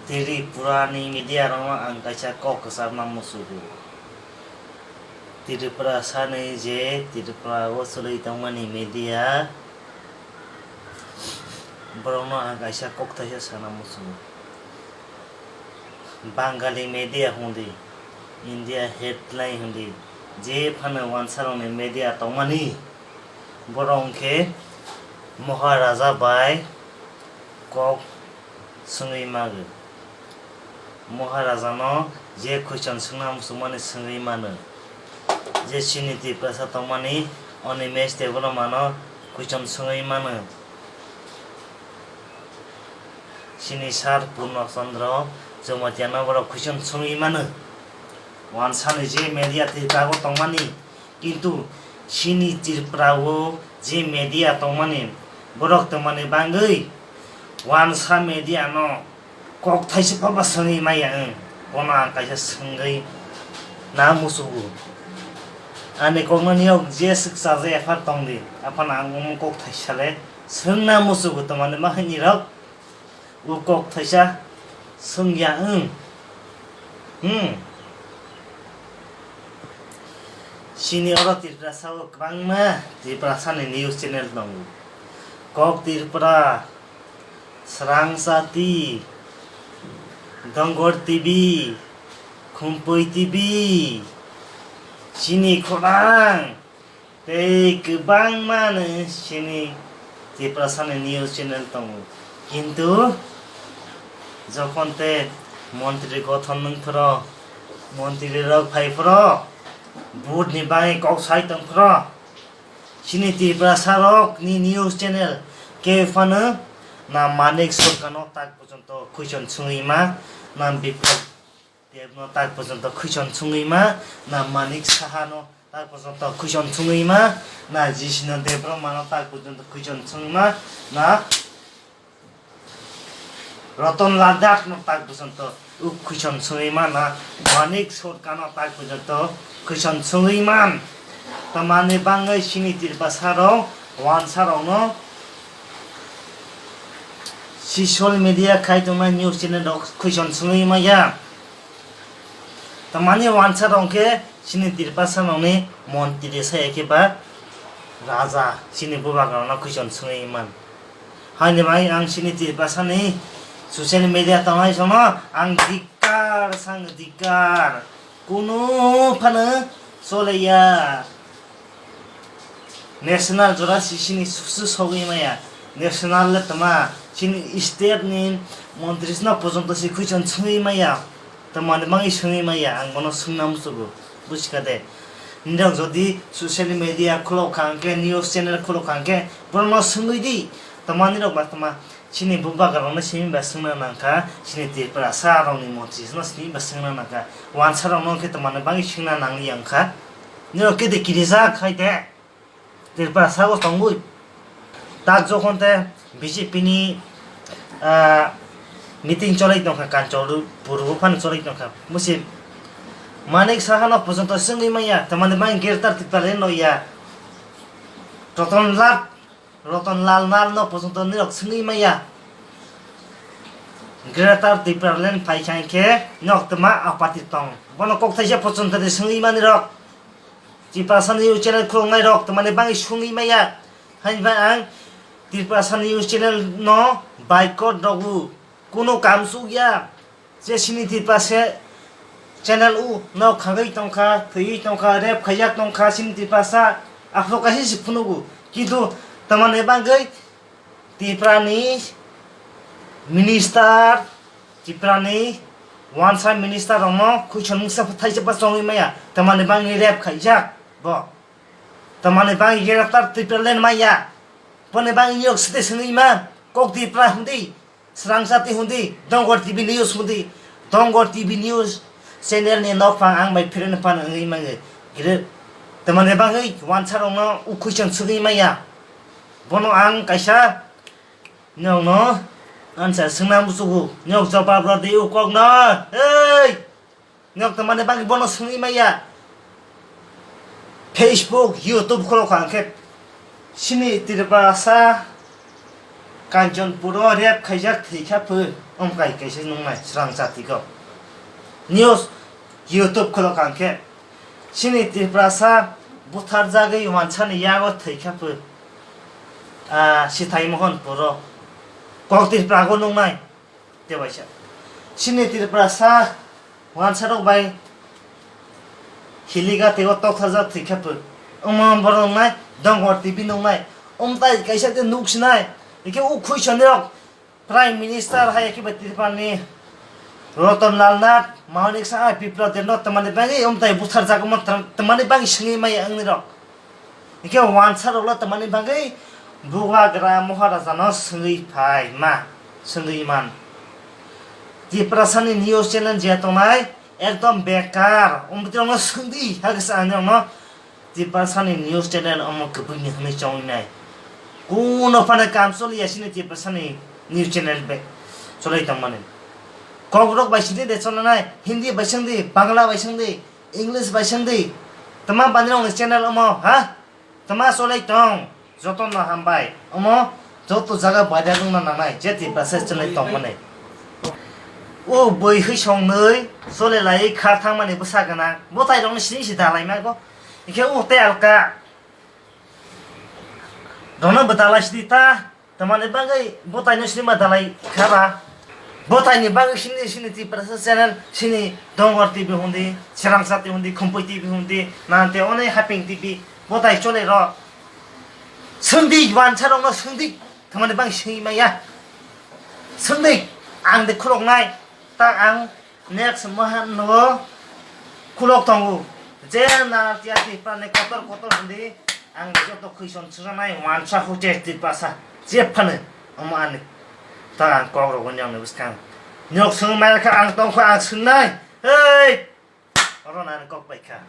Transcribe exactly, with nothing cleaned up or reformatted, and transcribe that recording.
Tripura ni media rokno ang kaisa kok kwchapna muchugo. Tripura sani je Tripura o chwlwi tongmani media, borokno ang kaisa kok thaisa sana muchugo. Bangali media hwndi, India headline hwndi, je phano wansarokni media tongmani, borok hwnkhe Maharaja bai kok swngwi mago. Maharajano je question swngna muchungmani swngwi mano. Je chini Tiprasa tongmani Animesh Debbarmano question swngwi mano. Chini sir Purno Chandra Jamatia no borok question swngwi mano. Wansani je media Tripura o tongmani, kintu chini Tripura o je media tongmani, borok tongmani bangwi wansa media no kok thaisa pha ba swngwi maya wng, bono ang kaisa swngwi na muchugo. Ani kokno niyok je swk chajakya pha tongdi, aphano ang omo kok thaisa le swngna muchugo, tongmani ma hinwi rok o kok thaisa swngya wng. Hmm. Chini oro Tiprasa o kwbangma Tiprasa ni news channel tongo. Kok Tripura, Srang Chati, Dongor T V, Khumpui T V, Chini Khorang, tei kwbangma ni chini Tiprasa ni news channel tongo. Kintu jokhon te montri gothon wng phro, montri rok phai phro, vote ni bagwi kok sai tong phro, chini Tiprasa rok ni news channel khe phano na Manik Sorkar no tak porjonto question swngwi ma, na Biplab Deb no tak porjonto question swngwi ma, na Manik Saha no tak porjonto question swngwi ma, na Jisino Debbarma no tak porjonto question swngwi ma, na Ratan Lal Das no tak porjonto o question swngwi ma, na Manik Sorkar no tak porjonto question swngwi man. Tamani bangwi chini Tiprasa rok wansa rok no social media khai tongnai news channel rok question swngwi maya. Tamani wansa rok khe chini Tiprasa rokni montri saya khe ba raja chini bubagra rokno question swngwi man. Haini bai ang chini Tiprasa ni social media tongnai sono ang dik Dik kar, sang dik kar. Kunu phano chole ya. National jora si sini susu sogwi maya. National le tama, sini state ni montri sino porjonto si question swngwi maya. Tamani bangwi swngwi maya, ang bono swngna musugo. Buchika de. Nirok jodi social media khulok kha hwnkhe, news channel khulok kha hwnkhe, borokno swngwi di. Tamani rok ba tama, Chini bubagra rokno simi ba swngna nangkha, chini Tiprasa rokni montri no simi ba swngna nangkha. Wansa rokno khe tongmani bagwi swngna nangliya wngkha. Nirok kede kirijak hai de. Tiprasa o tongwi. Tak jokhon te B J P ni, ah, meeting cholai tongkha, Kanchanpur o phano cholai tongkha. Musi Manik Saha no porjonto swngwi manya, tongmani bagwi Greater Tipraland no ya. Ratan Lal Ratan Lal Nal no porjonto nirok swngwi maya. Greater Tipraland phai kha khe nok tma apati tong. Bono kok thaisa porjonto de swngwi mani rok. Tiprasa News Channel khulungnai rok tmani bangwi swngwi maya. Haini bai ang Tiprasa News Channel no boycott rogu. Kuno kam sukya, je sini Tiprasa channel o nok khagwi tongkha, thwiwi tongkha, rape khaijak tongkha sini Tiprasa, aphuru kaisa se phunugo. Kintu tamani bagwi Tiprani minister, Tiprani wansa minister rokno khuichon mungsa thaisa pa chongwi maya, tamani bagwi rape khaijak bo. Tamani bagwi Greater Tipraland maya, boni bagwi yok site swngwi ma, kok Tipra hwndi. Srangsa twi hwndi, Dongor T V News hwndi, Dongor T V News channel ni nokphang ang bai friend phano wngwi mangwi. Gre-, tamani bagwi wansa rokno ukhwi chwng swgwi maya. Bono ang kaisa nokno answer swngna muchugo. Nok jawab rw di o kokno. Hey! Nok tongmani bagwi bono swngwi maya. Facebook, YouTube khulokha hwnkhe sini Tiprasa Kanchanpuro rape khaijak thwikha pho. Omkai kaisa nungnai srang jati kok. News YouTube khulok ang khe. Chini Tiprasa butharjagwi wansani yago thwi kha phu. Ah, Sithai Mohon puro. Kok Tiprago nungnai. Tebaisa. Chini Tiprasa wansarok bai hiliga teibo toktharjak thwi kha phu. Omo borok nungnai, Dongor T V nungnai. Omtai kaisa de nuk sinai. Ikhe u khwi sonirok Prime Minister hai khe bai Tripurani Ratan Lal Nath, Mahonik Saha, Biplab Deb no twmani bagwi omtai butharjak omo twmani bagwi swngwi maya wngnirok. Hingkhe wansarokno twmani bagwi bubagra Maharajano swngwi phai ma, swngwi man. Tiprasani news channel je tongnai ekdom bekar, omtwirokno swngdi, hakhe sa ani rokno Tiprasani news channel omo kwbwini hwnwi chongwi nai. Kuno phano kam choliya chini Tiprasani news channel be cholai tongmani. Kokrok bai sidi de cholanai, Hindi bai sengdi, Bangla bai sengdi, English bai sengdi. Tama bani rokni channel omo, ha? Tama cholai tong, jotono hambai. Omo joto jaga baida wngna nangnai, je Tiprasa channel tongmani. O bui hwi songnwi chole lai kha thangmani bwsa gwnang. Bwtai rokni sini si dalai ma go. Hingkhe o tei alka. Rono bwdalai sidi ta. Tamani bagwi bwtaino sini ma dalai kha ba. Bwtaini bagwi sini sini Tiprasa channel sini Dongor T V hundi, Srangsa T V hundi, Khumpui T V hundi, nante one Haping T V. Bwtai chole ro. Swngdi wansarokno swngdi. Tamani bagwi swngwi maya. Swngdi. Ang de khuloknai. Ta ang next mahan no khulok tongo. Je na tiya Tiprani kotor kotor hindi ang joto khwison sujanai wansa hoche Tiprasa je phano omo ani ta ang kok rogoni ang bwskang nok swng mai kha ang tongkha ang swngnai hei oro nani kok bai kha.